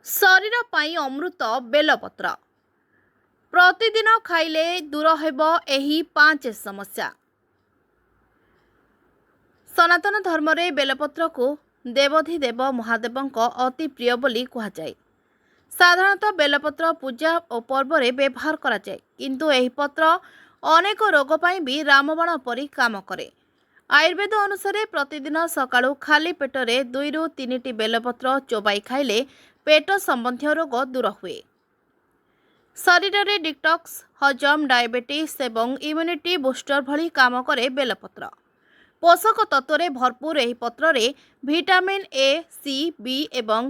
ଶରୀର ପାଇଁ ଅମୃତ ବେଲପତ୍ର। ପ୍ରତିଦିନ ଖାଇଲେ ଦୂର ହେବ ଏହି ପାଞ୍ଚ ସମସ୍ୟା। ସନାତନ ଧର୍ମରେ ବେଲପତ୍ରକୁ ଦେବାଧିଦେବ ମହାଦେବଙ୍କ ଅତି ପ୍ରିୟ ବୋଲି କୁହାଯାଏ। ସାଧାରଣତଃ ବେଲପତ୍ର ପୂଜା ଓ ପର୍ବରେ ବ୍ୟବହାର କରାଯାଏ, କିନ୍ତୁ ଏହି ପତ୍ର ଅନେକ ରୋଗ ପାଇଁ ବି ରାମବାଣ ପରି କାମ କରେ। ଆୟୁର୍ବେଦ ଅନୁସାରେ ପ୍ରତିଦିନ ସକାଳୁ ଖାଲି ପେଟରେ 2ରୁ 3ଟି ବେଲପତ୍ର ଚୋବାଇ ଖାଇଲେ ପେଟ ସମ୍ବନ୍ଧୀୟ ରୋଗ ଦୂର ହୁଏ। ଶରୀରରେ ଡିଟକ୍ସ, ହଜମ, ଡାଇବେଟିସ୍ ଏବଂ ଇମ୍ୟୁନିଟି ବୁଷ୍ଟର ଭଳି କାମ କରେ ବେଲପତ୍ର। ପୋଷକ ତତ୍ତ୍ୱରେ ଭରପୁର ଏହି ପତ୍ରରେ ଭିଟାମିନ୍ ଏ, ସି, ବି ଏବଂ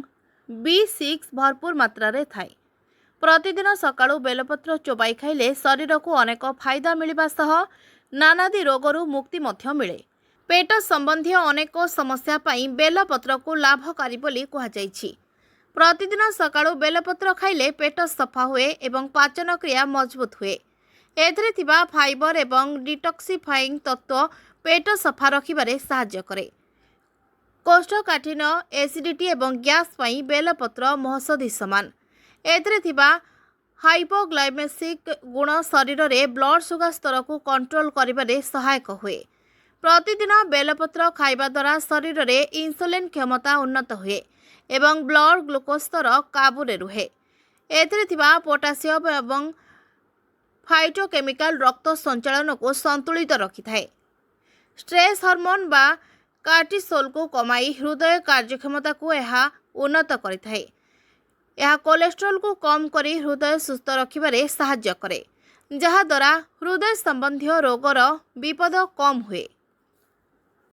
ବି6 ଭରପୁର ମାତ୍ରାରେ ଥାଏ। ପ୍ରତିଦିନ ସକାଳୁ ବେଲପତ୍ର ଚୋବାଇ ଖାଇଲେ ଶରୀରକୁ ଅନେକ ଫାଇଦା ମିଳିବା ସହ ନାନାଦି ରୋଗରୁ ମୁକ୍ତି ମଧ୍ୟ ମିଳେ। ପେଟ ସମ୍ବନ୍ଧୀୟ ଅନେକ ସମସ୍ୟା ପାଇଁ ବେଲପତ୍ରକୁ ଲାଭକାରୀ ବୋଲି କୁହାଯାଇଛି। ପ୍ରତିଦିନ ସକାଳୁ ବେଲପତ୍ର ଖାଇଲେ ପେଟ ସଫା ହୁଏ ଏବଂ ପାଚନ କ୍ରିୟା ମଜବୁତ ହୁଏ। ଏଥିରେ ଥିବା ଫାଇବର ଏବଂ ଡିଟକ୍ସିଫାଇଂ ତତ୍ତ୍ୱ ପେଟ ସଫା ରଖିବାରେ ସାହାଯ୍ୟ କରେ। କୋଷ୍ଠକାଠିନ୍ୟ, ଏସିଡିଟି ଏବଂ ଗ୍ୟାସ୍ ପାଇଁ ବେଲପତ୍ର ମହୋଷଧି ସମାନ। ଏଥିରେ ଥିବା ହାଇପୋଗ୍ଲାଇମେସିକ୍ ଗୁଣ ଶରୀରରେ ବ୍ଲଡ୍ ସୁଗାର ସ୍ତରକୁ କଣ୍ଟ୍ରୋଲ କରିବାରେ ସହାୟକ ହୁଏ। ପ୍ରତିଦିନ ବେଲପତ୍ର ଖାଇବା ଦ୍ୱାରା ଶରୀରରେ ଇନ୍ସୁଲିନ୍ କ୍ଷମତା ଉନ୍ନତ ହୁଏ ଏବଂ ବ୍ଲଡ୍ ଗ୍ଲୁକୋଜ ସ୍ତର କାବୁରେ ରୁହେ। ଏଥିରେ ଥିବା ପୋଟାସିୟମ୍ ଏବଂ ଫାଇଟୋକେମିକାଲ ରକ୍ତ ସଞ୍ଚାଳନକୁ ସନ୍ତୁଳିତ ରଖିଥାଏ। ଷ୍ଟ୍ରେସ୍ ହରମୋନ୍ ବା କାର୍ଟିସୋଲକୁ କମାଇ ହୃଦୟ କାର୍ଯ୍ୟକ୍ଷମତାକୁ ଏହା ଉନ୍ନତ କରିଥାଏ। ଏହା କୋଲେଷ୍ଟ୍ରଲକୁ କମ୍ କରି ହୃଦୟ ସୁସ୍ଥ ରଖିବାରେ ସାହାଯ୍ୟ କରେ, ଯାହାଦ୍ୱାରା ହୃଦୟ ସମ୍ବନ୍ଧୀୟ ରୋଗର ବିପଦ କମ୍ ହୁଏ।